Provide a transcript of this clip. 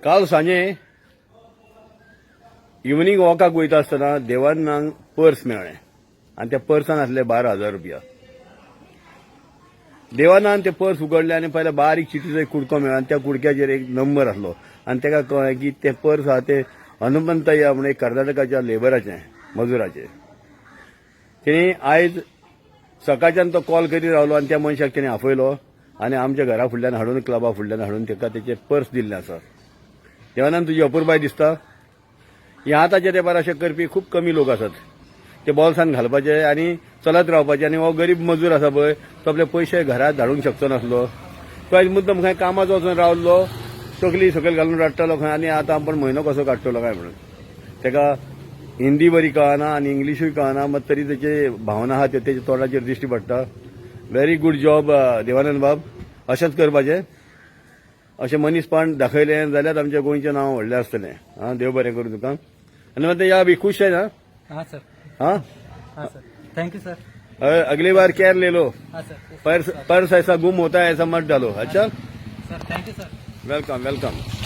काल सांजे इवनींग वॉकाक वयता आसतना देवानंदाक पर्स मेळ्ळें आनी त्या पर्सान आसले 12,000 रुपया. देवानंदान ते पर्स उगडले आनी पयले बारीक चिटीचो एक कुडको मेळ्ळो आनी त्या कुडक्याचेर एक नंबर आसलो आनी ताका कळ्ळें की ते पर्स आहा ते हनुमंतय्या म्हणून एक कर्नाटकाच्या लेबराचें, मजुराचें. तेणी आयज सकाळच्यान तो कॉल करीत रावलो आनी त्या मनशाक तेणी आपयलो आनी आमच्या घरा फुडल्यान हाडून, क्लबा फुडल्यान हाडून ताका तेचें पर्स दिल्लें आसा. देवानंद, तुजी अपुरबाय दिसता. ह्या आतांच्या तेंपार अशें करपी खूब कमी लोक आसात. ते बॉल्सान घालपाचे आनी चलत रावपाचे. आनी हो गरीब मजूर आसा पळय, तो आपले पयशे घरात धाडूंक शकचो नासलो. तो आयज मुद्दम खंय कामाचो वचून रावल्लो, तकली सकयल घालून रडटालो खंय आनी आतां आपूण म्हयनो कसो काडटलो काय म्हणून. ताका हिंदी बरी कळना आनी इंग्लिशूय कळना, मात तरी तेचे भावना आहा त्यो तेच्या तोंडाचेर दिश्टी पडटा. व्हेरी गूड जॉब, देवानंद बाब. अशेंच करपाचें. अशें मनीसपण दाखयलें जाल्यार आमच्या गोंयचें नांव व्हडलें आसतलें. आं, देव बरें करूं तुका. आनी मागीर या बी खुश आहे ना? हाँ सर. हाँ. हाँ सर, thank you sir. अगली बार केयर ले लो. हाँ सर. पर्स पर्स ऐसा गुम होता है, ऐसा मत डालो. अच्छा. Sir, thank you sir. Welcome, welcome.